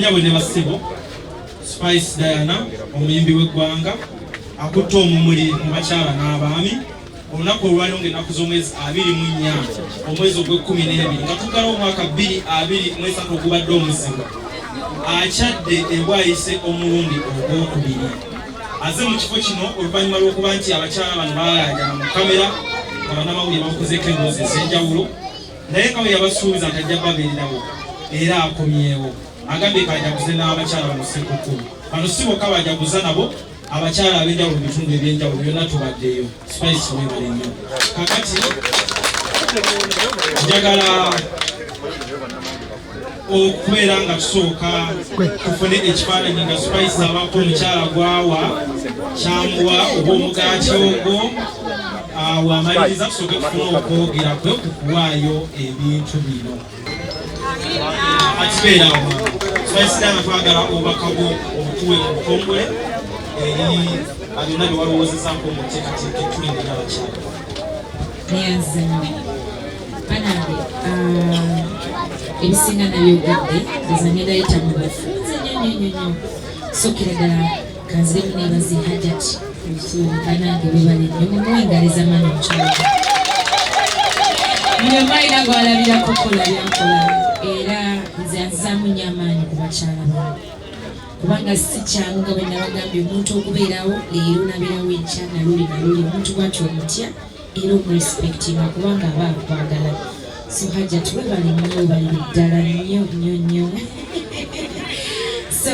Bannyabo ne bassebo, Spice Diana omuyimbi w'eggwanga akutte omumuli mu bakyala n'abaami olunaku olwaliro ng'ennaku z'omwezi 24 omwezi ogw'e-12 nga tuggalawo omwaka 2023 ogubadde omuzibu, akyadde ebwayise omulundi ogwokubiri. Aze mu kifo kino oluvannyuma lw'okuba nti abakyala bano baalaajana mu kamera nga bannamawulire bamukozeeko emboozi ez'enjawulo, naye nga bwe yabasuubiza nti ajja babeererawo era akomyewo. Agambye kajaguze n'abakyala bano Ssekukkulu. Bano si bokka bajaguza nabo, abakyala ab'enjawulo mu bitundu ebyenjawulo byonna tubaddeyo. Spice, webale nnyo. Kakati njagala okubeera nga tusooka tufune ekifaananyi nga Spice abaako omukyala gwawa kyamuwa oba omugaati ogwo. Awo amaliriza tusooke tufune okwogera kwe ku kuwaayo ebintu bino. Akibeerawo Spice Diana, twagala obubaka bwo obutuwe mu butongole eri byonna bye walowoozezaako mu nteekateeka etulina eri abakyala. Neyanziza nnyo banange. Ebisinga nabyogedde, nza ngenda yita mu bufunze nnyo nnyo nnyo nnyo. Sookera ddala kanziremu nebaze Hajat. Banange webale nnyo, mumuwe engalo ez'amaanyi omukyala buli omu alina gwalabirako kola byakola, era nze anzizaamu nnyo amaanyi ku bakyala bano, kubanga si kyangu nga bwe nabagambye omuntu okubeerawo leero nabeerawo enkya naluli naluli. Omuntu bwatyo omutya era omurespectinga kubanga aba akwagala. So Hajat, webale nnyo, webalire ddala nnyo nnyo nnyo. So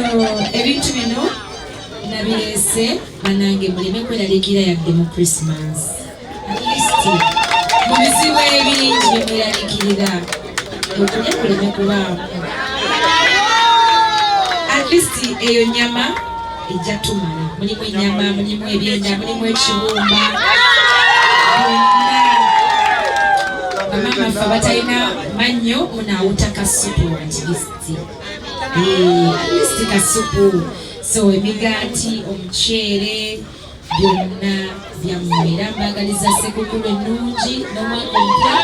ebintu bino nabireese, banange muleme kweraliikirira yadde mu Christmas. At least mu bizibu ebingi byemweraliikirira, okulya kuleme kubaamu, at least eyo nyama ejja tumala. Mulimu ennyama, mulimu ebyenda, mulimu ekibumba, byonna. Bamama ffe abatalina mannyo, munaawuta kasupu at least. At least kasupu. So emigaati, omuceere, byonna byammwe, era mbagaliza Ssekukulu ennungi n'omwaka omupya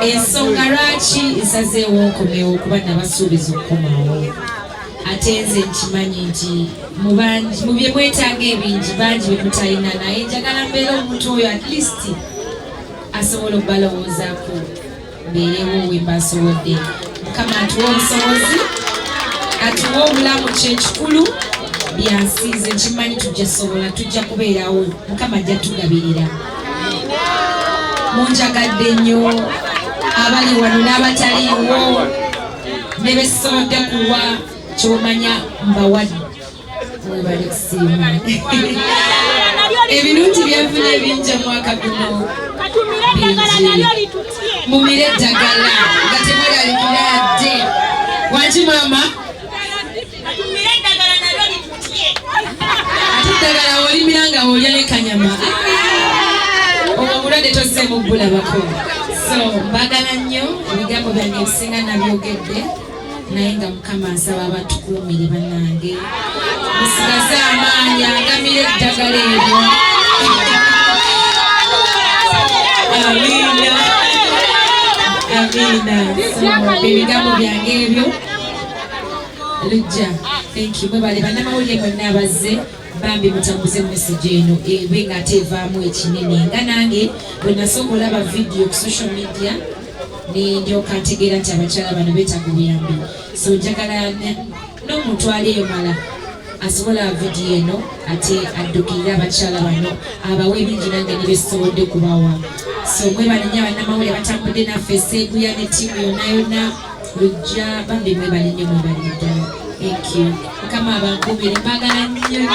2024. Ensonga lwaki nsazeewo nkomewo, kuba nabasuubiza okukomawo, ate nze nkimanyi nti mu bangi mu bye mwetaaga ebingi, bangi bye mutalina, naye njagala mbeera omuntu oyo at least asobola okubalowoozaako, mbeerewo we mba nsobodde. Mukama atuwa obusobozi, atuwa obulamu, kyekikulu. Byansi nze nkimanyi tujja sobola, tujja kubeerawo, Mukama ajja tugabirira. Munjagadde nnyo abali wano n'abataliiwo, ne besobodde kuwa kyomanya mbawadde. Mwebale kusiima ebirungi byenfuna ebingi omwaka guno bingi. Mumire eddagala nga temweralikira yadde. Wangi maama, ate eddagala olimira nga olya ne kanyama, obwo obulwadde tozzeemu bulabako. So mbagala nnyo. Ebigambo byange ebisinga nabyogedde, naye nga Mukama nsaba abatukuumire. Bannange, musigaze amaanyi agamira eddagala eryo. Amiina, amiina. So ebigambo byange ebyo. Lujja, thank you. Mwebale bannamawulire mwenna abazze. Bambi mutambuze message eno ebe nga ate evaamu ekinene, nga nange bwe nasooka olaba vidiyo ku social media nendyoka ntegeera nti abakyala bano beetaaga obuyambi. So njagala n'omuntu ali eyo mala asobola vidiyo eno ate addukirire abakyala bano, abawe ebingi nange ne besobodde kubawa. So mwebale nnyo abannamawulire batambudde naffe, Seeguya ne ttiimu yonna yonna, Lujja, bambi mwebale nnyo, mwebale ddala. Thank you. Mukama abankuumire, mbagala nnyo nnyo.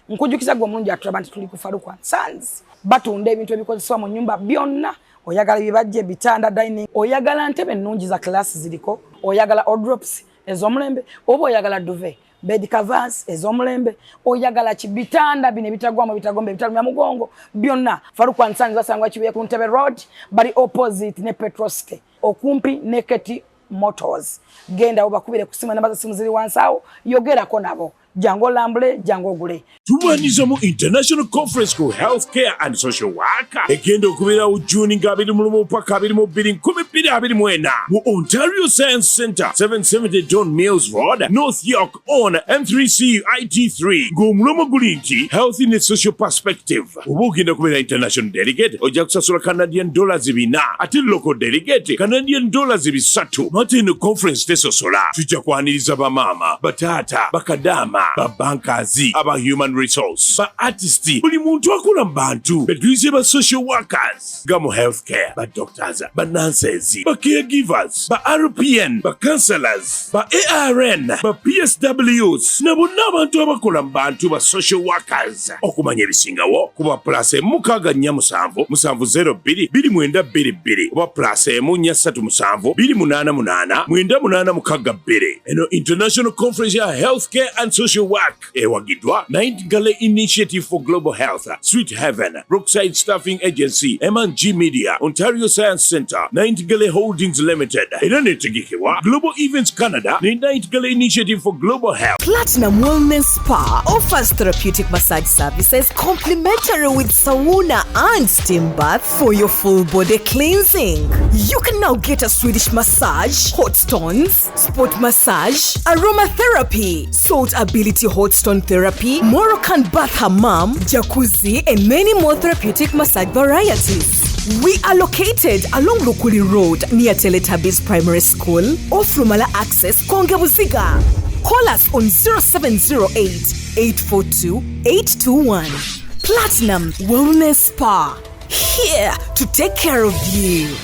Nkujukiza gwe omulungi atulaba nti tuli ku Farukwa Sons, batunda ebintu ebikozesebwa mu nyumba byonna. Oyagala bibajje, bitanda, dining, oyagala ntebe ennungi za class ziriko, oyagala wardrobes ez'omulembe, oba oyagala duvet, bed covers ez'omulembe, oyagala ki, bitanda bino ebitagwamu, ebitagomba, ebitalumya mugongo, byonna Farukwa Sons. Basangwa Kibuye ku Ntebe Road, bali opposite ne Petrosite, okumpi ne Keti Motors. Genda obakubire ku simu, enamba z'essimu ziri wansi awo, yogerako nabo. Jangu olambule, jangu ogule. Tubanyiza mu International Conference ku Healthcare and Social Work egenda okubeerawo Juni nga 21 paka 22 2024 mu Ontario Science Center 770 Don Mills Road, North York on M3C IT3 ng'omulamwa guli nti Health in a Social Perspective. Oba ogenda kubeera international delegate ojja kusasula Canadian dollars 400 ate local delegate Canadian dollars 300. Mate eno conference tesosola, tujja kwaniriza bamaama, bataata, bakadaama, babankazi, aba human resource, ba artist, buli muntu akola mu bantu betuyise ba social workers nga mu healthcare, ba doctors, ba nurses, ba caregivers, ba RPN, ba counselors, ba ARN, ba PSWs na bonna abantu abakola mu bantu ba social workers. Okumanya ebisingawo kuba plus 647 702 2922 oba plus 437 288 9862. Eno International Conference ya Healthcare and Social Work ewagiddwa Nightingale Initiative for Global Health, Sweet Heaven, Brookside Staffing Agency, M&G Media, Ontario Science Center, Nightingale Holdings Limited era netegekebwa Global Events Canada ne Nightingale Initiative for Global Health. Platinum Wellness Spa offers therapeutic massage services complimentary with sauna and steam bath for your full body cleansing. You can now get a Swedish massage, hot stones, sport massage, aromatherapy, salt ability hot stone therapy, Moroccan bath hammam, jacuzzi, and many more therapeutic massage varieties. We are located along Lukuli Road near Teletubbies Primary School, off Lumala Access, Konge Buziga. Call us on 0708 842 821. Platinum Wellness Spa, here to take care of you.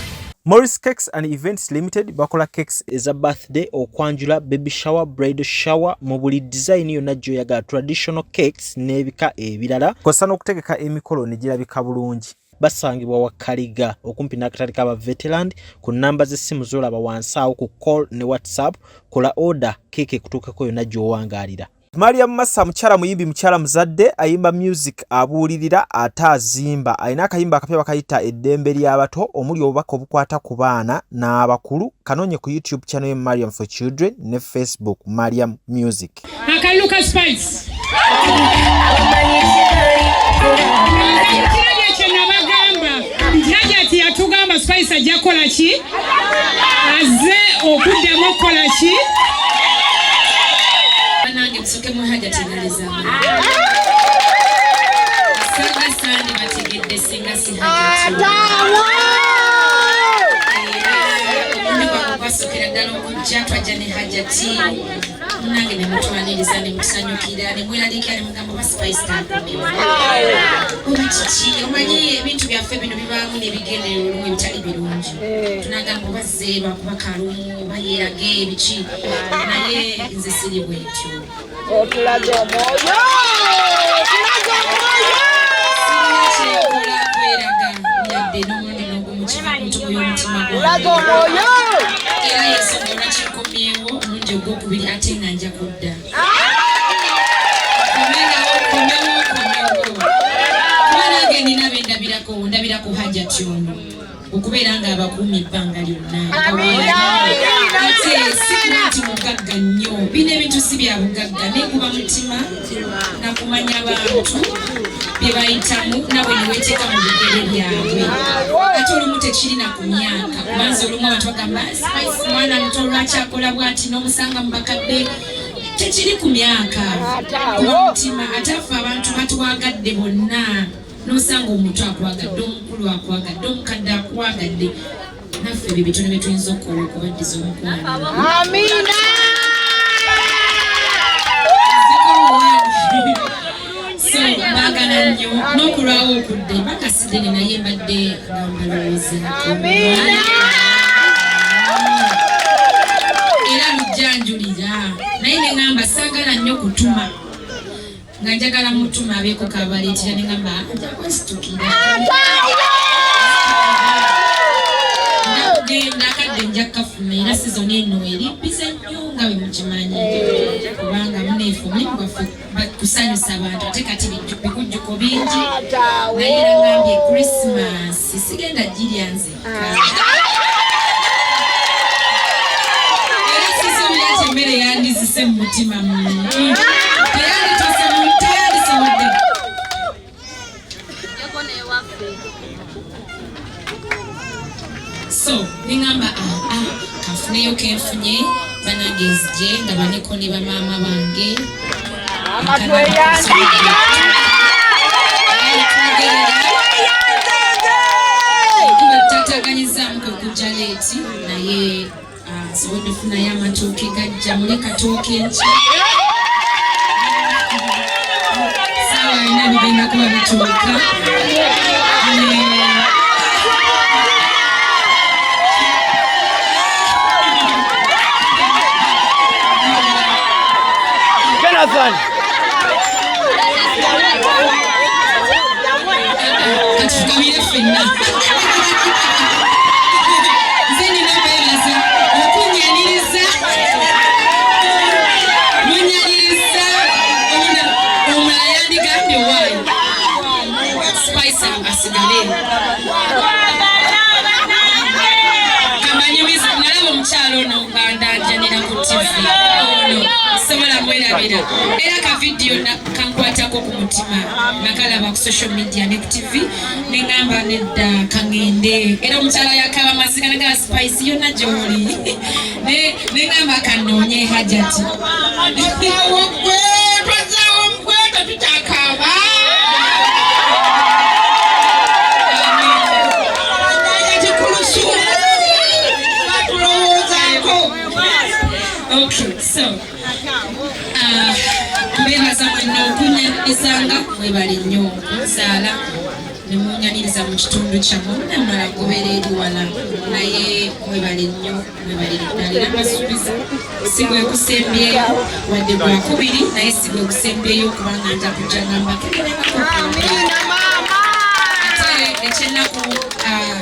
Morris Cakes and Events Limited bakola cakes eza birthday, okwanjula, baby shower, bridal shower mu buli design yonna gy'oyagala, traditional cakes n'ebika ebirala. Kw'ossa n'okutegeka emikolo ne girabika bulungi. Basangibwa Wakaliga okumpi n'akatale k'aba Veteran ku nnamba z'essimu z'olaba wansi awo ku call ne WhatsApp. Kola order, keeke ekutuukako yonna gy'owangaalira. Mariam Massa mukyala muyimbi, mukyala muzadde, ayimba music, abuulirira ate azimba. Alina akayimba akapya bakayita Eddembe ly'Abato omuli obubaka obukwata ku baana n'abakulu. Kanoonye ku YouTube channel ye Mariam for Children ne Facebook Mariam Music. Akalulu ka Spice kirabye kye nabagamba nti Hajati yatugamba Spice ajja kukola ki, azze okuddamu okukola ki. Banange, musoke mu Hajati engalo. Sanga sandi bategedde singa si Hajati. Era omulundi gwange ogwasookera ddala okujja twajja ne Hajati munange ne mutwaniriza ne mutusanyukira ne mweraliikira ne mugamba oba Spice takomyewo oba kiki. Omanyi ebintu byaffe bino bibaamu n'ebigendererwa olumu ebitali birungi, tunagamba oba zeeba kuba kalumu oba yeerage ebiki, naye nze siri bwetyo. Otulaze omwoyo, otulaze omwoyo. Sirina kyenkola kweraga yadde n'omulundi n'ogumu, kiva ku ntobo y'omutima Otulaze gwange. omwoyo. Era yensonga lwaki nkomyewo omulundi ogwokubiri ate nga nja kudda. Komenawo, komewo, komewo, kuba nange nina bendabirako, ndabira ku Hajati ono okubeera nga abakuumi ebbanga lyonna. Ate sikuba nti mugagga nnyo, bino ebintu si bya bugagga, naye kuba mutima nakumanya abantu bye bayitamu nawe neweteeka mu bigere byabwe. Ate olumu tekirina ku myaka, kubanza olumu abantu bagamba Spice mwana muto, lwaki akola bwati n'omusanga mu bakadde. Tekiri ku myaka, kuba mutima. Ate affe abantu batwagadde bonna, n'osanga omuto akwagadde, omukulu akwagadde, omukadde akwagadde. Naffe ebyo bitono bye tuyinza okukola okubaddiza omukwano. Amina. So baagala nnyo n'okulwawo okudda empaka sidene, naye mbadde nga mbalowoozaako era lujjanjulira, naye neŋŋamba saagala nnyo kutuma nga njagala mutuma abeeko kabaleetera, neŋŋamba nja kwesitukira ndakugenda akadde nja kukafuna. Era season eno eri busy nnyo nga bwe mukimanyi, kubanga muneefe omulimu gwaffe kusanyusa abantu, ate kati bikujjuko bingi, naye era ngambye Christmas sigenda girya nzekka, era sisuubira nti emmere yandizise mu mutima. Teyandituuse, teyandisobodde. Nfuneyo kenfunye banange nzije nga baneko ne bamaama bange. Tataganyizaamu kwe kujja leeti naye nsobodde ofunayo amatooke gajja muli katooke nkya saawa yonna bigenda kuba bituuka. Jonathan! Katufukamire ffenna. Nze nina okwebaza okunyaniriza munyaniriza omulala yandigambye waayi Spice asigale kamanyumiza. Nalaba omukyalo ono nga ndanjanira ku TV ono sobola mwerabira era ka vidiyo kankwatako ku mutima nakalaba ku social media ne ku TV neŋŋamba nedda kaŋŋende era omukyala yakaba amaziga nagaa Spice yonna gy'oli neŋŋamba kanoonye Hajati. Okay, so mbebaza mwenna okunyanyirizanga mwebale nnyo okunzaala ne munyaniriza mu kitundu kyammwe munamala gobeera eri wala naye mwebale nnyo mwebalire ddala era mbasuubiza si gwe kusembyeyo wadde gwakubiri naye si gwe kusembyeyo kubanga nja kujja ngamba keberengako. Ate ekyennaku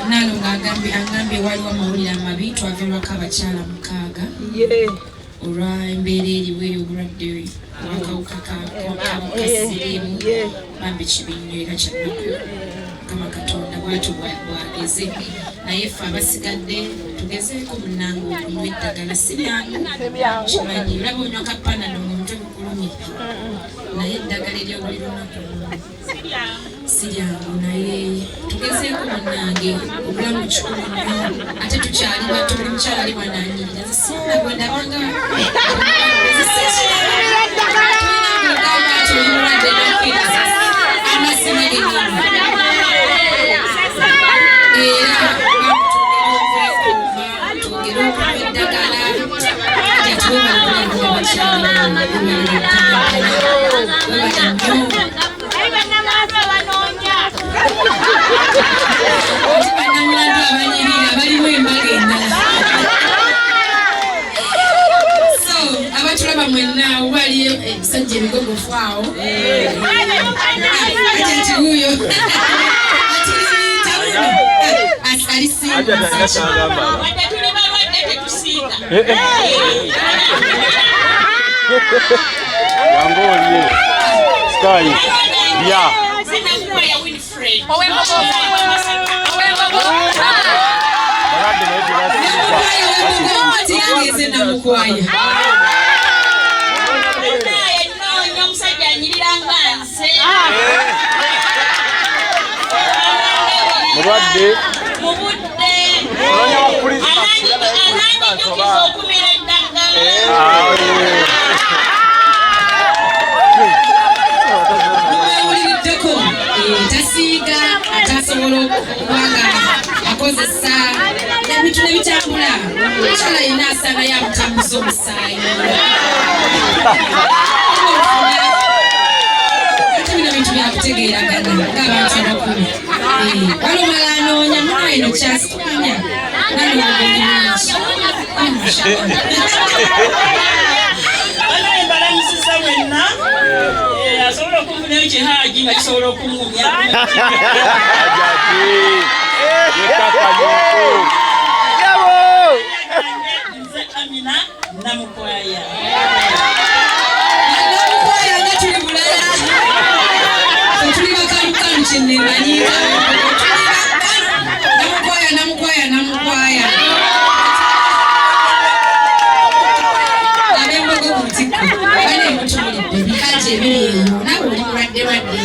Nalongo agambye waliwo amawulire amabi twaviirwako abakyala 6 olwa embeera eriwo ey'obulwadde obw'akawuka ka siriimu bambi kibi nnyo era kyannaku. Mukama Katonda bw'atyo bw'ageze naye ffe abasigadde tugezeeko munnange okunywa eddagala si byangu kimanyi olaba onywa kapanado ng'omutwe gukulumye naye eddagala ery'obuli lunaku si lyangu naye tugezeeko munnange obulamu kikulu nnyo ate tukyali bato buli mukyala ali wananyirira nze sirina gwe ndabanga tulina nti oli mulwadde n'okkiriza amazima gennyini era twongere okunywa eddagala ate twebale kulabirira abakyala webale nnyo. Ate bannamwandu abanyirira balimu embaga endala. So abatulaba mwenna waliyo ebisajja ebigogofu awo ate nti wuuyo alisiiga Yangu olye. Sky. Ya. Nze Namukwaya. Mulwadde. Mubudde. Ananyijukiza okumira eddagala. Muwuliriddeko tasiiga atasobola okubanga akozesa ebintu ne bitambula. Omukyala yenna asanga yamutambuza omusaayi. Ate bino bintu byakutegeeragana ng'abantu abakulu. Walumala anoonya muno eno kyasitumanya nalowooza bulungi. Banaye mbalamusizza mwenna. Asobola okunfunayo kihaji nga kisobola okuŋŋumya. Nze Amina Namukwaya. Namukwaya nga tuli bulala. Tuli bakalukalu kyenneemanyi. Namukwaya, Namukwaya, Namukwaya. Ab'embogo ku ntikko bane mutulidde ebikaji ebiri eyo naawe oli mulwadde lwadde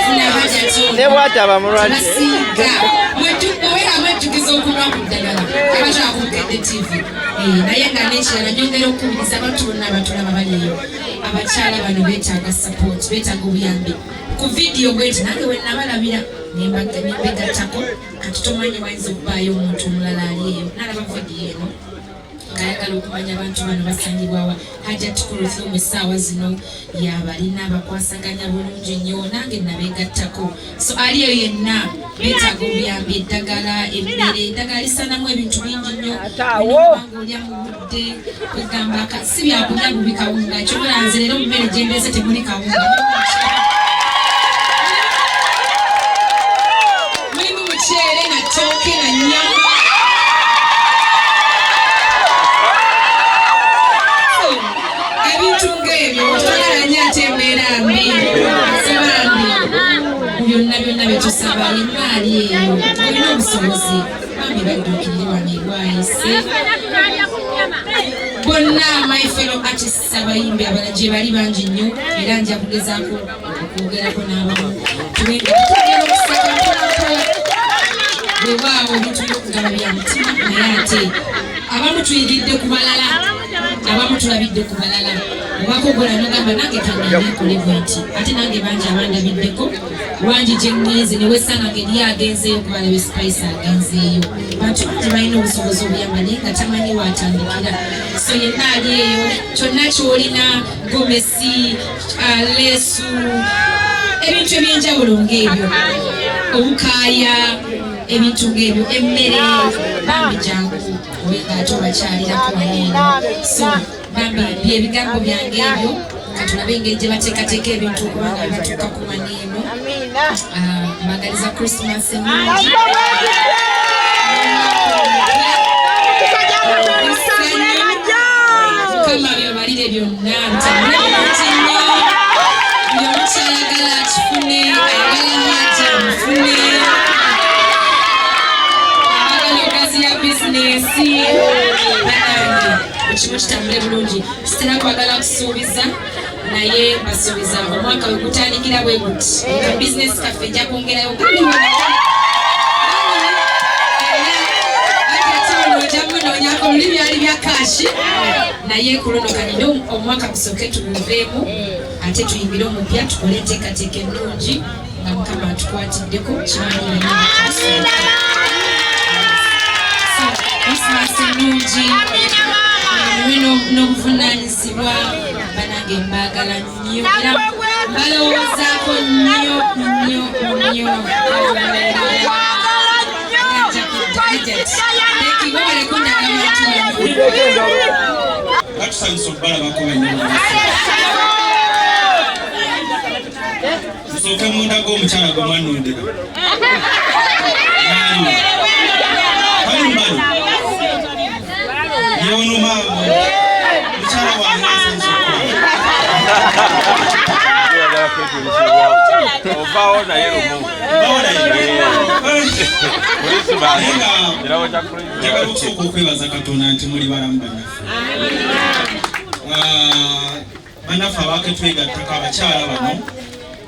funa Hajati Ne bw'ataba mulwadde. Tebasiiga. Mwejjukiza Okunywa ku ddagala abatwala ku Bukedde TV. Naye nga n'ekirala nyongera okukubiriza abantu bonna abatulaba bali eyo, abakyala bano beetaaga support, beetaaga obuyambi. Ku vidiyo bweti nange we nabalabira nembegattako. Kati tomanyi wayinza okubaayo omuntu omulala ali eyo nalaba vidiyo eno ng'ayagala okumanya abantu bano basangibwawa. Hajat Kuruthum essaawa zino yabalina, bakwasaganya bulungi nnyo, nange nabeegattako. So ali eyo yenna beetaaga obuyambi, eddagala, emmere. Eddagala lisanamu ebintu bingi nnyo, olina olya mu budde, kwegamba si byakulya bubi kawunga. Kyobula nze leero mu mmere gyendeese temuli kawunga, mulimu muceere na ttooke na nnyama. So, ebintu ng'ebyo twagala nnyo, ate embeera mbi. So bambi, mu byonna byonna bye tusaba, yenna ali eyo olina obusobozi, bambi badduukirire wano ebwayise. Bonna my fellow artists, abayimbi abalala gye bali bangi nnyo, era nja kugezaako okwogerako n'abamu tube nga tutugenda okusaka mpolampola. Bwewaawo ebintu by'okugaba bya mutima, naye ate abamu tuyigidde ku balala, abamu tulabidde ku balala. Obako gola nogamba nange kangende nkole bwe nti, ate nange bangi abandabiddeko wangi gye ŋŋenze ne wesanga ng'eri agenzeeyo kubalaba Spice agenzeeyo. Bantu bangi balina obusobozi obuyamba naye nga tamanyi waatandikira. So yenna ali eyo, kyonna ky'olina, gomesi, leesu, ebintu ebyenjawulo ng'ebyo, obukaaya, ebintu ng'ebyo, emmere, bambi jangu obe ng'ate obakyalirako waneeno. So bambi byebigambo byange ebyo. Katulabe engeri gye bateekateeka ebintu okubanga bibatuuka ku waneeno. Mbagaliza Christmas ennungi. Mukama byobalire byonna bitambule bulungi nnyo. Buli omu kyayagala akifune, ayagala haja amufune, abagala ogaziya bizinesi, banange buli kimu kitambule bulungi. Sitera kwagala kusuubiza, naye mbasuubiza omwaka we gutandikira bwe guti ka bizinesi kaffe nja kwongerayo. Ojamunoonyako luli byali bya cash, naye ku luno kaninde omwaka gusooke tuguveemu, ate tuyingire omupya, tukole enteekateeka ennungi nga Mukama atukwatiddeko. Kimanyi Christmas ennungi muwe n'obuvunaanyizibwa. Banange mbaagala nnyo era mbalowoozaako nnyo nnyo nnyo. Webale kundaga abantu bano. Batusanyusa okubalabako bannyini. Tusooke mundaga omukyala gwe mwannondera. Kali mbali yeono maama mukyala wange, asanyusa okulaba. Ovaawo naye lumu. Ovaawo naye. Christmas. Naye nga Kirabo kya Christmas. Njagala okusooka okwebaza Katonda nti muli balamu bannaffe. Bannaffe abaketwegattako, abakyala bano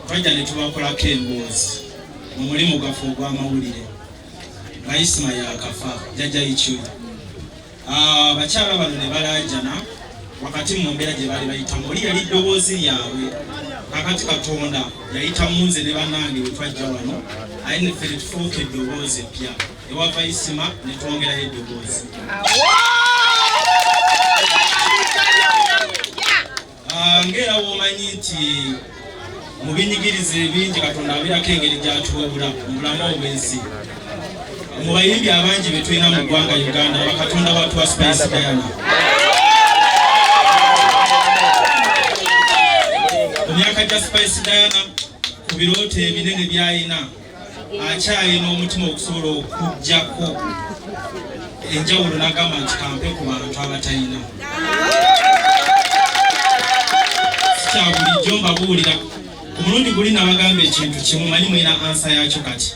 twajja ne tubakolako emboozi mu mulimu gwaffe ogw'amawulire nga Isima yakafa, jjajja Ikyuli. Abakyala bano ne balaajana wakati mu mbeera gye baali bayitamu, oli yali ddoboozi lyabwe. Kakati Katonda yayita mu nze ne bannange bwe twajja wano, aye neffe ne tufuuka eddoboozi eppya ewava Isima ne twongerayo eddoboozi. Ng'era w'omanyi nti mu binyigiriza ebingi Katonda abeerako engeri gy'atuwabula mu bulamu obw'ensi. Mu bayimbi abangi be tulina mu ggwanga Uganda, bakatonda batuwa Spice Diana. Mu myaka gya Spice Diana, ku birooto ebinene by'alina, akyalina omutima okusobola okugjako enjawulo n'agamba nti kampe ku bantu abatalina. Sikya bulijjo mbabuulira. Ku mulundi guli nabagamba ekintu kimu, manyi mulina answer yakyo kati,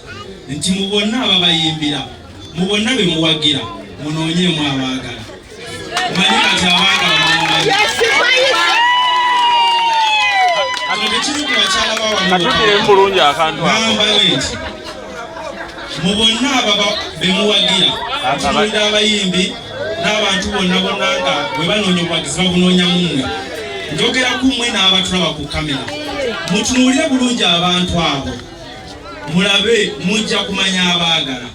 nti mu bonna ababayimbira, mu bonna be muwagira, munoonyeemu abaagala. Manyi kati abaagala mumumanyi. Kino tekiri ku bakyala bawano. Katuddiremu bulungi akantu ako. Gambayo nti mu bonna ababa Bemuwagira, ntunuulira abayimbi n'abantu bonna bonna nga bwe banoonya obuwagizi babunoonya mu mmwe. Njogera ku mmwe n'abatulaba ku kamera. Mutunuulire bulungi abantu abo, mulabe, mujja kumanya abaagala.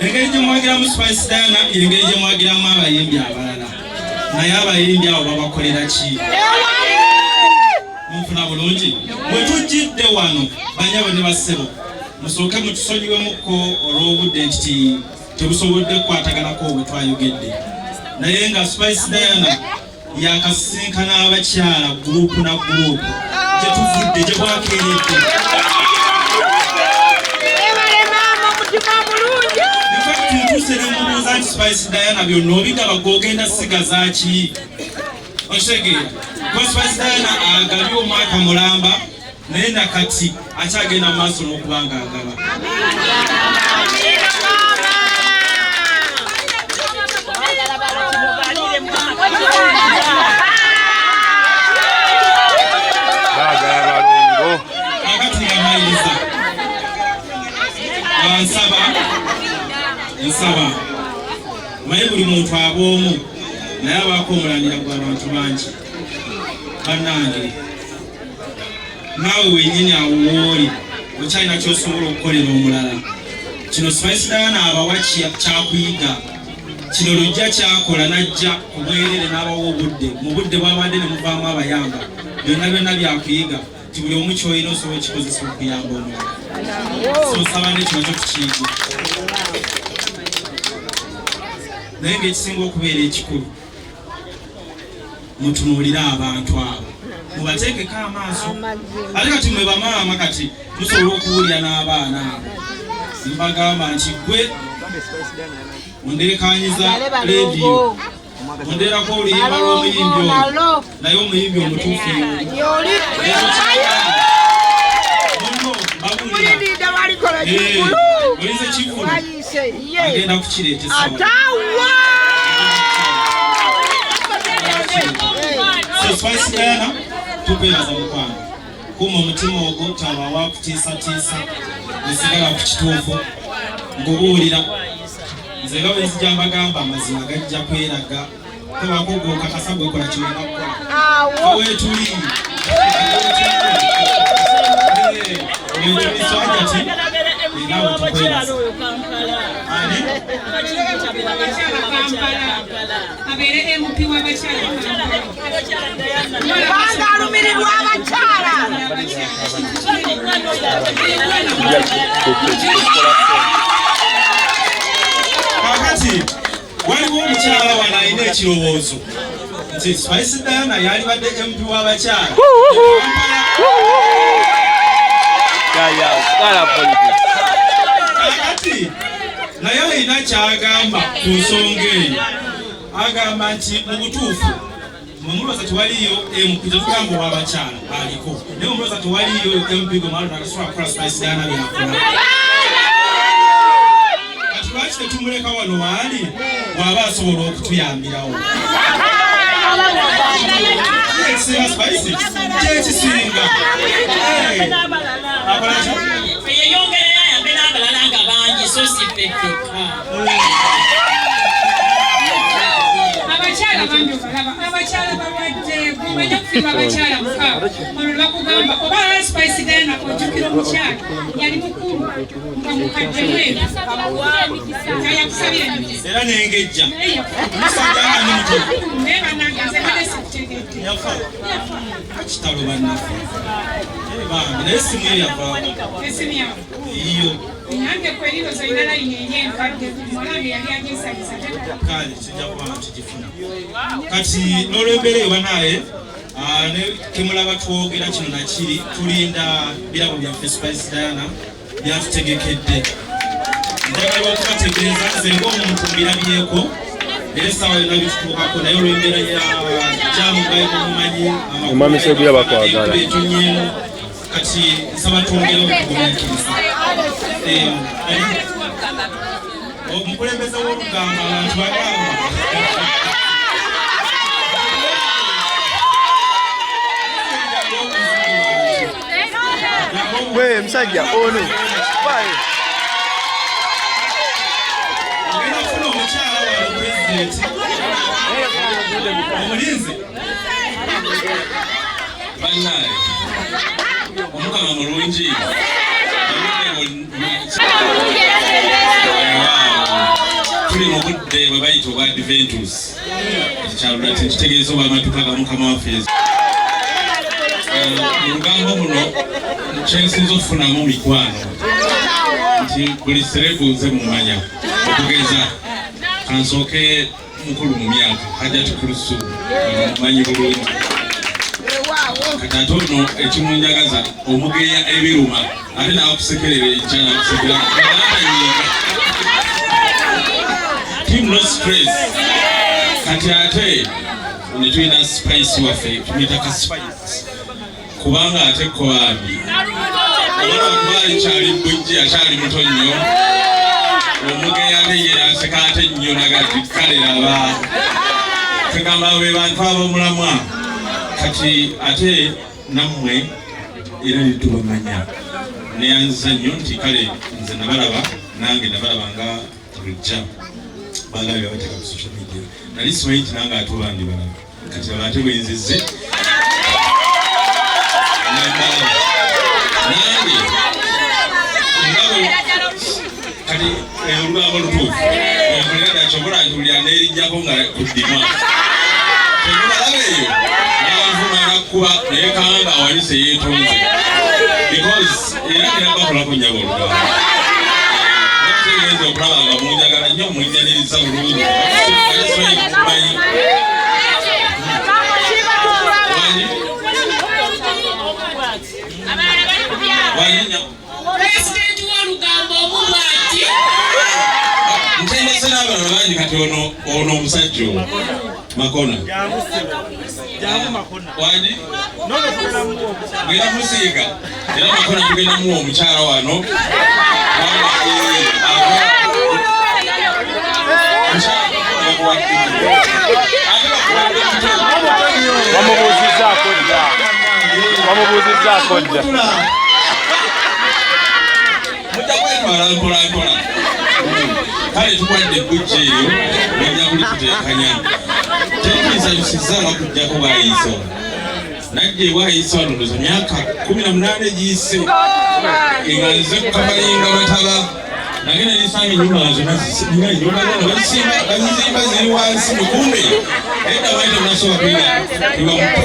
Engeri gye mwagiramu Spice Diana y'engeri gye mwagiramu abayimbi abalala, naye abayimbi abo babakolera ki? Munfuna bulungi? Bwe tujjidde wano, banyabo ne bassebo, musooke mutusonyiwemukko olw'obudde nti tebusobodde kukwataganako bwe twayogedde, naye nga Spice Diana yakasisinkana abakyala gurupu na gurupu gye tuvudde gye bwakeeredde. Ntuuse ne mubuuza nti Spice Diana byonna obigaba gw'ogenda sigaza ki? Okitegeera? Kuba Spice Diana agabye omwaka mulamba, naye nakati akyagenda mu maaso n'okuba nga agaba. Baagala balongo. Kakati nga mmaliriza, nsaba maye buli muntu aba omu, naye abaako omulandira gw'abantu bangi. Bannange, naawe wennyini awo wooli okyalina ky'osobola okukolera omulala. Kino Spice Diana abawa kyakuyiga. Kino Lujja kyakola n'ajja ku bwerere n'abawa obudde, mu budde bw'abadde ne muvaamu abayamba. Byonna byonna byakuyiga nti buli omu ky'olina osobola okikozesa okuyamba omulala. So nsaba nekyo nakyo tukiyige, naye ng'ekisinga okubeera ekikulu, mutunuulire abantu abo, mubateekeko amaaso. Ate kati mwe bamaama kati musobola okuwulira n'abaana abo, mbagamba nti gwe ondeekanyiza leediyo, ondeerako oluyimba lw'omuyimbi oyo, naye omuyimbi omutuufu y'oli. Oyinza kivulu agenda kukireeta essaawa. So Spice Diana, tukwebaza mukwano. Kuuma omutima ogwo, taba wakutiisatiisa, osigala ku kituufu ngubuulira. Nze nga bwe nzija mbagamba, amazima gajja kweraga. Tobako gw'okakasa, gwekola kyolina kukola. Weetuli weetuli swajati era wetukwebaza. Ani? Abeere MP w'abakyala. Kubanga alumirirwa abakyala. Kakati waliwo omukyala wano alina ekirowoozo nti Spice Diana yalibadde MP w'abakyala. Kakati naye alina kyagamba ku nsonga eyo. Agamba nti mu butuufu mwe mulowooza tewaliyo MP, tetugamba ow'abakyala aliko, naye mulowooza tewaliyo MP gwe mwalonda akasobola kukola Spice Diana byakola. Kati lwaki tetumuleka wano waali bw'aba asobola okutuyambirawo? Ekisinga Spice kyekisinga akola ki? Yeyongereyo ayambe n'abalala nga bangi, so si ffe ffekka. Abakyala bambi obalaba, abakyala balwadde, gumanya okufiirwa abakyala mukaaga. Olwo bakugamba oba Spice Diana, ojjukira omukyala yali mukulu nga mukadde mweru nga yakusabira emikisa. Era nengejja. Naye yafa. Musajja nga ndi muto. Naye bannange, nze badde sikutegedde. Yafa? Yafa. Kitalo bannaffe. Eh, bambi, naye essimu ye yavaako. Esimu yawe? Eyiyo. Nange kweriroza olina layini eri enkadde, muwala yali agyesabisa. Kale kijja kuba nga tugifuna. Kati n'olwembeera eyo banaye, ne kemulaba twogera kino nakiri, tulinda birabo byaffe Spice Diana byatutegekedde. Njagala okubategeeza nze ng'omuntu mbirabyeko, era essaawa yonna bitutuukako, naye olw'embeera ya jamugayo mumumanyi. Omwami Seguya bakwagala. Etonyeemu. Kati nsaba twongere okugumiikiriza. Omukulembeze w'olugamba, abantu bagamba We musajja ono. Ogenda kufuna omukyala wano pulezidenti. Omulinzi. Bannaye omukama mulungi. Tuli mu budde bwe bayita obwa Adventus. Ekyalula kitegeeza obw'amatuka ga Mukama waffe Yesu. Mu lugambo muno kyensinza okufunamu mikwano nti buli serebu nze mumanya okugeza kansooke mukulu mu myaka Hajati Kulusu mumanyi bulungi. Kati ate ono ekimunjagaza omugeya ebiruma ate n'akusekerera enkya n'akusekera n'atanyiiga. Team no stress. Kati ate ne tulina Spice waffe tumuyita ka Spice kubanga ate ko bambi oba akyali bujji akyali muto nnyo omugeya ate ye aseka ate nnyo nagati kale laba tugamba be bantu ab'omulamwa. Kati ate nammwe era netubamanya neyanziza nnyo nti kale nze nabalaba nange nabalaba nga Lujja balabye bateeka ku social media nali simanyi nti nange ate oba ndibalaba kati laba ate bwenzizze nembalaba nange kati olugambo lutuufu enkolera nakyobola nti buli aneerijjako nga kuddima temubalaba eyo nanvuma nakkuba naye kanga awayise yeetonze because era terabakolako nnyabo olugambo ngenza okulaba nga munjagala nnyo munjaniriza bulungi. Pulezidenti w'olugambo omu bw'ati. Ntendese n'abalala bangi kati ono omusajja ono Makona. Wangi? Ngenda musiiga era Makona tugenda muwa omukyala wano. Wamubuuzizzaako dda. Wamubuuzizzaako dda. Mujja kwetwala mpola mpola. Kale tukwadde ebbujja eyo mujja kulituteekanya. Tekinsanyusizza nga kujjako bwayiise wano. Najja ebwayiise wano ndowooza myaka 18 egiyise nga nze kukabalinga mataba. Nagenda nisanga ennyumba nga zonna nina ennyumba zonna bazizimba ziri wansi mukumbe. Edda mwali temunasobola kuyiga muto.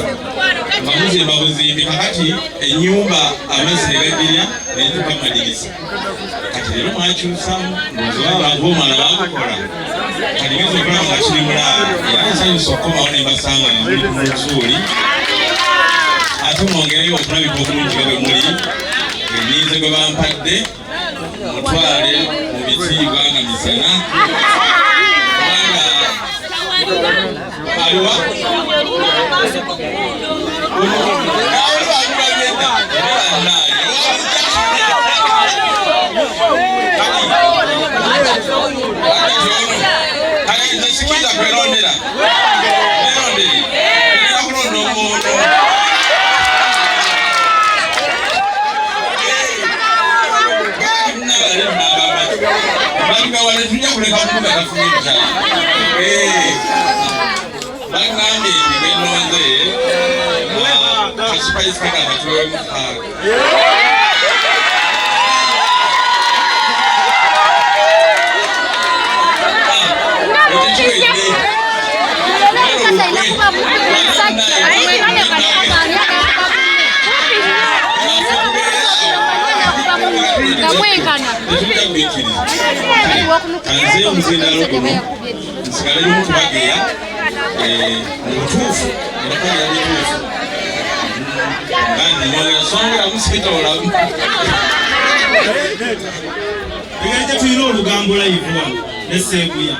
Nga muzimba buzimbi kakati ennyumba amazzi ne gagirya netuuka mu madirisa. Kati leero mwakyusaamu ndowooza abantu b'omala baagukola. Kati ngenza okulaba nga kiri mulaalo era nsanyusa okukomawo ne mbasanga nga muli ku nsuuli. Ate mwongereyo okulabika obulungi nga bwe muli. Enninze gwe bampadde mutwale mu bitiibwa nga misana. Kubanga aliwa kale nze sikiza kwerondera nerondere ngenda kulonda omuntu. Bagawale tujja kuleka mutuga tafunye mukyala. Bagambye nti bwenonze ka Spice kagamba tuweemu kaaga. Ekyo kiwedde. Tetujja kubikkiriza. Kanze omuzindaalo guno nsigale lumu kubageya mu butuufu era bituufu. Bandi mwongera songeramu sitoolamu. Engeri gye tulina olugambo live wano ne Sseguya,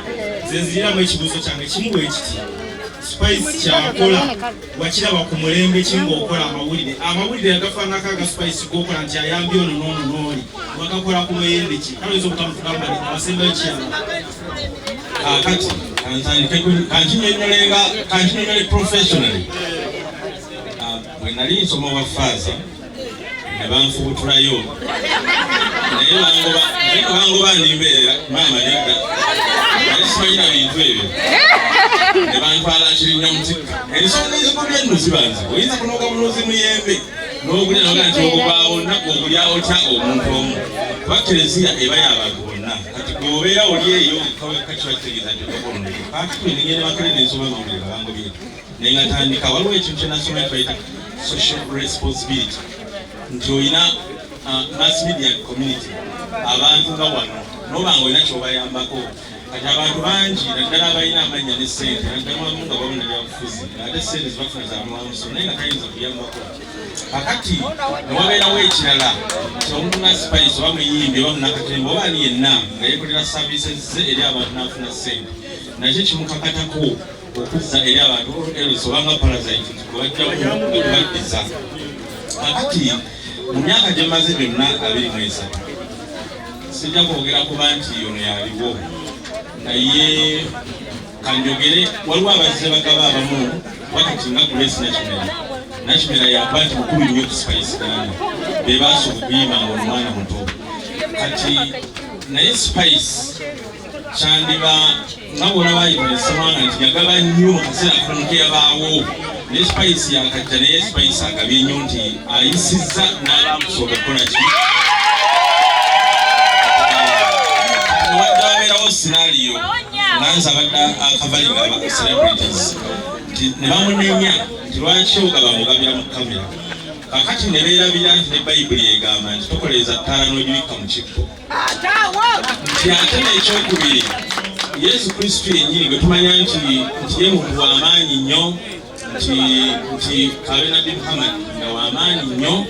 nze nziriramu ekibuuzo kyange kimu bwe kiti. Spice kyakola wakiraba ku mulembe ki ng'okola amawulire? Amawulire agafaananako aga Spice g'okola nti ayambye ono n'ono n'oli, wagakola ku muyembe ki? Kale oyinza obutamutugamba abasembayo kiyamba. Kaakati kantandike kankinyonnyole professionally. Bwe nali nsoma obwa faaza Ne banfubutulayo, naye bangoba, naye bangoba ndimbeerera maama nedda, naye simanyira bintu ebyo, ne bantwala Kirinnya Mutikka. Ensonga ezigobya nno ziba nzibu. Oyinza kunoga bunozi muyembe n'ogulya noga nti ogwo wonna ogulya otya omuntu omu, kuba kereziya eba y'abantu bonna. Kati gweobeera oli eyo kiba kitegeeza nti ogakoloneka. Kakati nengenda Makerere nensoma amawulire, bangobye naye nga tandika. Waliwo ekintu kyenasoma kybayita social responsibility, nti olina mass media community, abantu nga wano noba nga olina kyobayambako. Kati abantu bangi naddala abalina amannya ne ssente, naddala nga babona byabufuzi, ate ssente zibafuna zamuwamuso, naye nga tayinza kuyambako. Kakati newabeerawo ekirala nti omuntu nga Spice oba muyimbi oba munakatemba oba ani yenna nga yekolera services ze eri abantu n'afuna ssente, nakyo kimukakatako okuzza eri abantu, else obanga parasite gwebajjamu okubaddiza. Kakati mu myaka gye mmaze gyonna 23, sijja kwogera kuba nti ono yaliwo, naye kanjogere waliwo abazze bagaba abamu wakati nga Grace Nakimera. Nakimera yaba nti mukulu nnyo ku Spice Diana, be baasooka okuyimba nga omwana muto. Kati naye Spice kyandiba nga bwolaba Ivan Ssemwanga nti yagaba nnyo mu kaseera katono keyabaawo, naye Spice yakajja, naye Spice agabye nnyo nti ayisizza n'abamusooka okukola ki. Wadde wabeerawo scenario nanze abadde akavalinga aba celebrities nti ne bamunenya nti lwaki ogaba mugabira mu kamera. Kakati ne beerabira nti ne Bayibuli egamba nti tokoleeza ttaala n'ogibikka mu kibbo, nti ate n'ekyokubiri Yesu Kristo yennyini gwe tumanya nti ye muntu w'amaanyi nnyo, nti kabe Nabbi Muhammad nga w'amaanyi nnyo,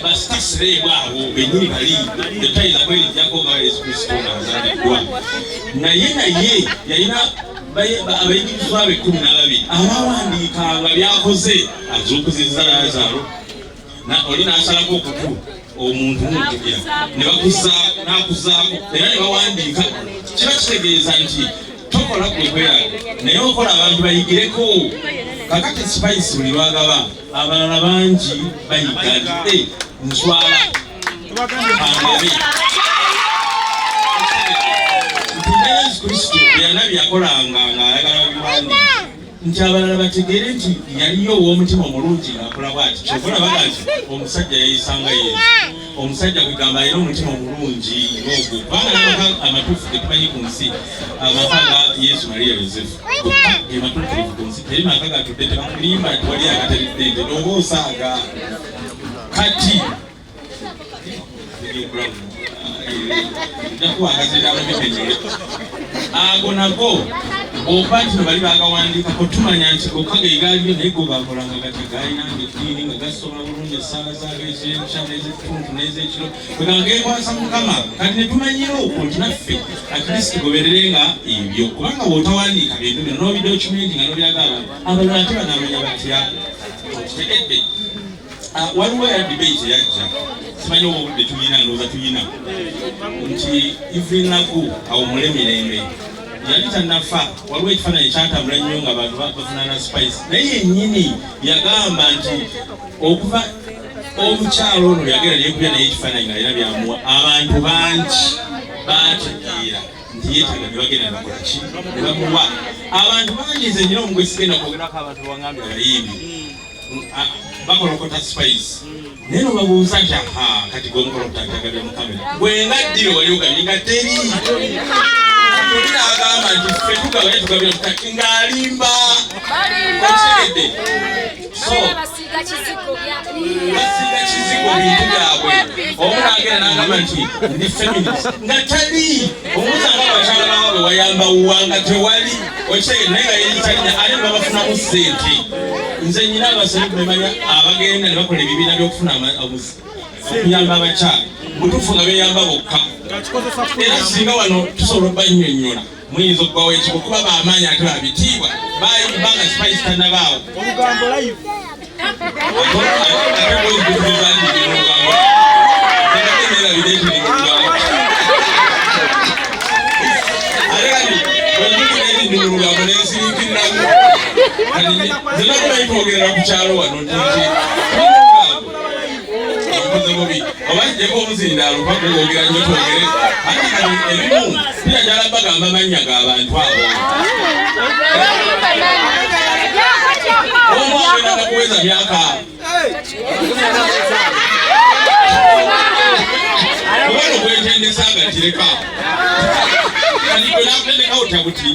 basitasireebwa abo bennyini bali tetayinza kwerijjako nga Yesu Kristo ng'azaaliddwa, naye yalina abayigirizwa be 12 abawandiikanga byakoze. Azuukuzizza Lazaaro, oli n'asalako okutu omuntu mujjukira ne bakuzaako, era ne bawandiika. Kiba kitegeeza nti tokola gwe kweraga, naye okola abantu bayigireko. Kakati Spice buli lwagaba abalala bangi bayiga nti nswala kangabe nti ne Yesu Kristo byonna yakolanga ng'ayagala babiwandiike, nti abalala bategeere nti yaliyo ow'omutima omulungi ng'akola bw'ati. Kyova olabaga nti omusajja yayisanga Yesu, omusajja kwegamba alina omutima omulungi ng'ogwo, kubanga n'amaka amatuufu ge tumanyi ku nsi, amaka ga Yesu, Mariya, Yosefu gokka ge matuukirivu ku nsi. Teri maka gatudde, tebakulimba nti wali agateridde nte oba osaaga. Kati ago nago oba nti bali bagawandiikako, tumanya nti gokka ge gaaliyo, naye go gakolanga gatya? Galinanga eddiini nga gasoma bulungi essaala zaago ez'enkya n'ez'ettuntu n'ez'ekiro, kwegamba geekwasa Mukama. Kati ne tumanyira okwo nti naffe at least tugoberere nga ebyo, kubanga bw'otawandiika bintu bino n'obidocument nga n'obiraga abantu abalala, ate banaamanya batya? Okitegedde? Waliwo era debate eyajja, simanyi oba obudde tuyina, ndowooza tuyina, nti Evelyn Lagu awummule mirembe yali tannafa. Waliwo ekifaananyi kyatambula nnyo nga abantu bavunaana Spice, naye yennyini yagamba nti okuva omukyalo ono yagenda yekubya naye ekifaananyi ng'alina byamuwa, abantu bangi baategeera nti yeetaaga, ne bagenda ne bakola ki, ne bamuwa. Abantu bangi, nze nyina omugwe sigenda kwogerako, abantu bawangambye abayimbi bakolokota Spice, naye nobabuuza nti aha, kati gwe omukolokota nti mu kamera gwe nga ddiro wali ogabye nga teri oli, n'agamba nti ffe tugaba, naye tugabira kati ng'alimba. Okitegedde? So basiiga kizigo. Basiiga kizigo bintu byabwe. Omu n'agenda n'agamba nti ndi feminist nga tali, omuuza nga abakyala baabwe wayamba wuwa nga tewali. Okitegedde? Naye nga yeyitalina, ate ne babafunamu ssente. Nze nyina abasajja bemanya abagenda ne bakola ebibiina by'okufuna okuyamba abakyala, butuufu nga beyamba bokka. Era singa wano tusobola okubannyonnyola, muyinza okubawa ekigo, kuba bamaanyi ate babitiibwa bayimba nga Spice tannabaawo. Olugambo live. Ate bwozigutuliza nti ndi mu lugambo, nerabidde nti ndi mu lugambo. Ate kati bwenjukira nti ndi mu lugambo nensiriikiriramu. Kati nze nabulayi twogerera ku kyalo wano nti nti tuli mu lugambo. Mpoze. Tujjeko omuzindaalo paka okwogera nnyo twogere. Ate kati ebimu tuyagala bagamba mannya g'abantu abo. Omu agenda nakuweza myaka. Kubano gwetendesa nga kireka. Kati gwe nakutendeka otya buti?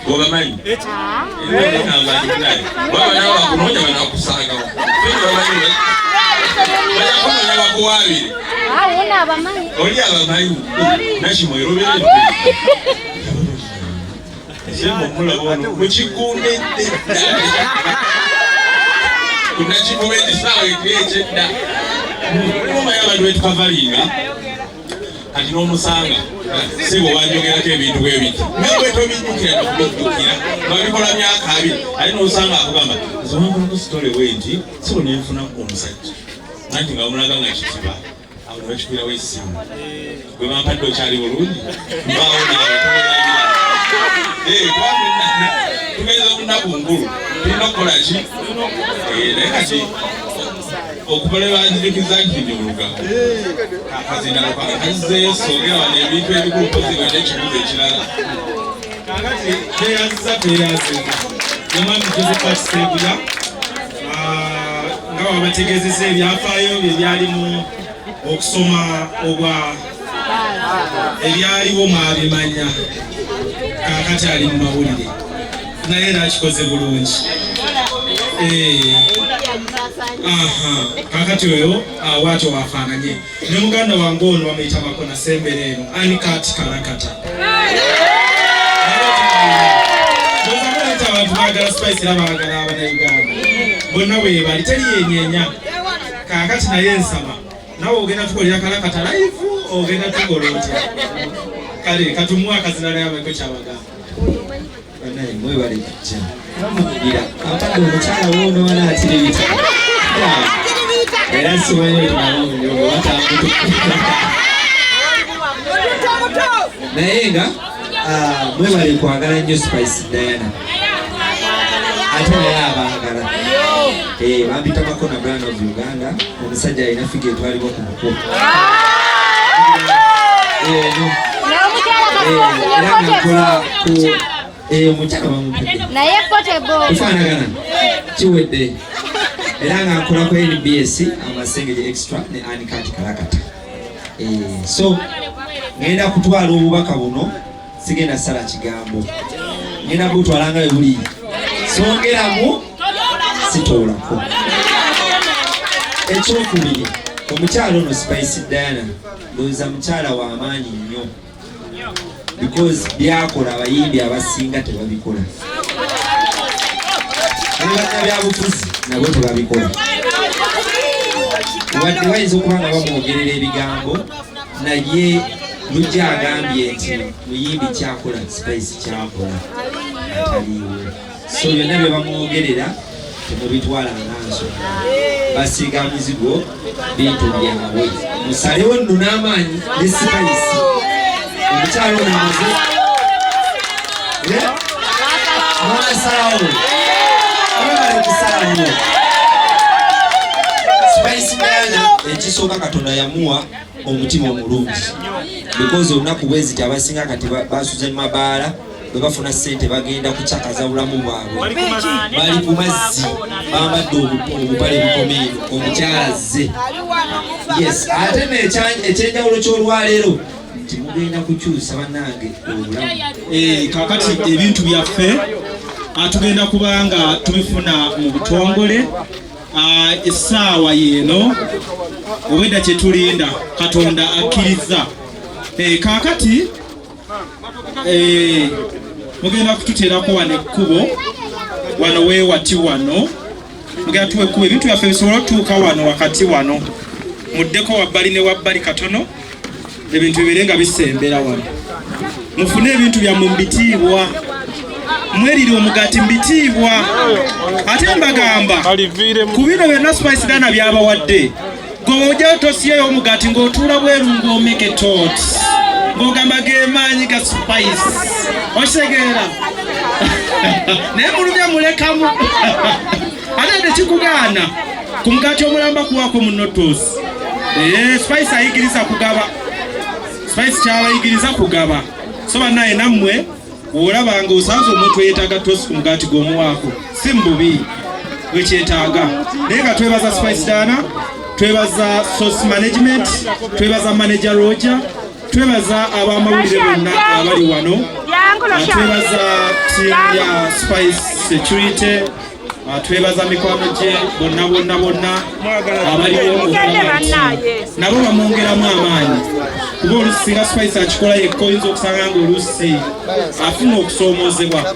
Obamanyi? Baba nawe bakunoonya banakusangawo. Bamanyi bajakunoonya bakuwaabire. Oli abamanyi. Nakimwerobere. Mukigundedde kunakikuba ekisaawe ekyedda mulimu omanyi abantu betukavalinga kati n'omusanga sebo wanjogerako ebintu bwe biti naye bwe tobijjukira nokubijjukira babikola myaka abiri ate n'osanga akugamba nze wankolako sitole bwe nti sebo nenfuna omusajja anti nga bamulaga nga kitiba awo ne bakikubirawo essimu gwe bampadde okyali bulungi mbaawo naawe towerabira tugenze ku nnaku nkulu tulina okukola ki naye kati okuva lwe banzijukiza nti ndi oluga akazindalo kange kazzeeyo soogera wano ebintu ebikulu mpozi nga n'ekibuuzo ekirala. Kakati tweyanziza tweyanziza omwami Josephat Sseguya nga wabategeezezza ebyafaayo bye byalimu okusoma obwa ebyaliwo mwabimanya kaakati ali mu mawulire naye era akikoze bulungi eh. Kakati oyo bwatyo wafaananye ne muganda wange ono bamuyita Makona sembera eno Anikat Kalakata abantu bagala spice era bagala abanauganda bonna webali teri yenyenya kakati naye nsaba nawe ogenda tukolera kalakata live ogenda tukola otya kale katumuwa akazina naye abaiko kyabagamba. Banaye mwebale kujja bamugira apadde omukyala woono wala atiribita era simanyi wetunabamunyogo batambutu naye nga mwebale kwagala nnyo Spice Diana ate naye abaagala bampita Makona Brand of Uganda omusajja alina figa etwalibwa ku muko era nga nkola ku omukyala bamupidde naye potable tufaanagana kiwedde era nga nkola ku NBS amasengeri extra ne Anikat Kalakata so ngenda kutwala obubaka buno sigenda sala kigambo ngenda butwala nga buli songeramu sitoolako. Ekyokubiri omukyala ono Spice Diana ndowooza mukyala wa maanyi nnyo because byakola abayimbi abasinga tebabikola ne bannabyabufuzi nabo tebabikola wadde bayinza okuba nga bamwogerera ebigambo naye Lujja agambye nti muyimbi kyakola Spice kyakola ataliiwo so byonna bye bamwogerera temubitwala nga nsonga basiiga mizigo bintu byabwe musalewo nno n'amaanyi ne Spice omukyalo ono amaze mwasalawo mwebale kusalawo. Spice Diana ekisooka Katonda yamuwa omutima omulungi because olunaku bweziti abasinga kati basuze mu mabaala bwe bafuna ssente bagenda kucakaza bulamu bwabwe bali ku mazzi bambadde obupale bukomeero omukyala azze yes ate ekyenjawulo ky'olwaleero nti mugenda kukyusa bannange obulamu. Kakati ebintu byaffe tugenda kuba nga tubifuna mu butongole essaawa yeeno obwedda kyetulinda Katonda akkiriza. Kaakati mugenda kututeerako wano ekkubo wano weewati wano mugenda tuwa ekkubo ebintu byaffe bisobole otuuka wano wakati wano muddeko wabbali ne wabbali katono ebintu bibeere nga bisembera wano mufune ebintu byammwe mu bitiibwa mwerire omugaati mu bitiibwa ate mbagamba ku bino byonna Spice Diana byabawadde gwe ojjayo tosiyeyo omugaati ng'otuula bweru ng'omeke tot ng'ogamba g'emaanyi ga Spice okitegeera naye mulumya mulekamu ate tekikugaana Ku mugaati omulamba kuwaako munno toosi. Spice ayigiriza kugaba. Spice kyabayigiriza kugaba. So bannaye nammwe olaba nga osanze omuntu eyeetaaga toosi ku mugaati gw'omuwaako, si mu bubi wekyetaaga. Naye nga twebaza Spice Diana, twebaza Source Management, twebaza manager Roger, twebaza abamawulire bonna abali wano, twebaza team ya Spice Security, twebaza mikwano gye bonna bonna bonna abaliwo okulaba nti nabo bamwongeramu amaanyi, kuba oluusi singa Spice akikola yekka oyinza okusanga nga oluusi afuna okusoomoozebwa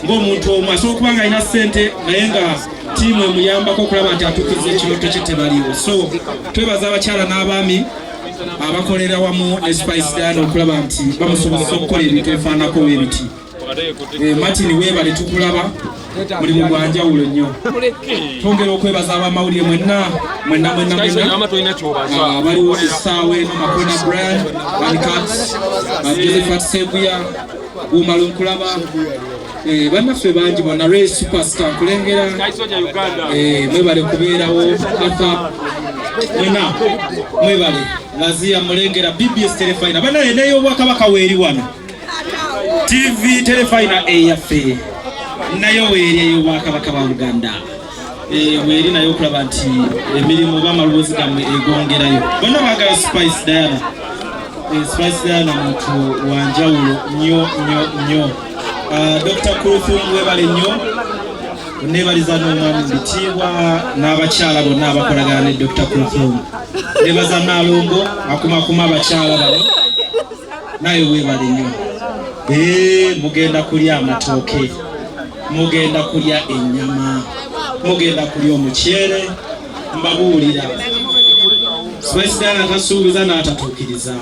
ng'omuntu omu. Asobola okuba nga alina ssente naye nga ttiimu emuyambako okulaba nti atuukiriza ekirooto kye tebaliiwo. So twebaza abakyala n'abaami abakolera wamu ne Spice Diana okulaba nti bamusobozesa okukola ebintu ebifaananako ebiti. Martin, weebale, tukulaba mulimu gwa njawulo nnyo. Twongera okwebaza abamawulire mwenna mwenna mwenna mwenna abaliwo essaawa eno: Makona Brian, Anicat, Josephat Seguya, Umalu nkulaba, bannaffe bangi bonna, Ray Superstar nkulengera, mwebale kubeerawo. Arthur, mwena mwebale. Lazia mulengera, BBS Terefayina banaye n'ey'obwakabaka weeri wano, TV Terefayina eyaffe nayo weeri, ey'obwakabaka bwa Buganda. Weeri nayo okulaba nti emirimu oba amaloboozi gammwe egongerayo. Bonna baagala Spice Diana. Spice Diana muntu wa njawulo nnyo nnyo nnyo. Dr. Kuruthum, webale nnyo. Neebaliza n'omwami Bitiibwa n'abakyala bonna abakolagana ne Dr. Kuruthum. Nebaza Naalongo akumakuma abakyala bano, naye weebale nnyo. Mugenda kulya amatooke, mugenda kulya ennyama, mugenda kulya omuceere. Mbabuulira, Spice Diana tasuubiza n'atatuukiriza.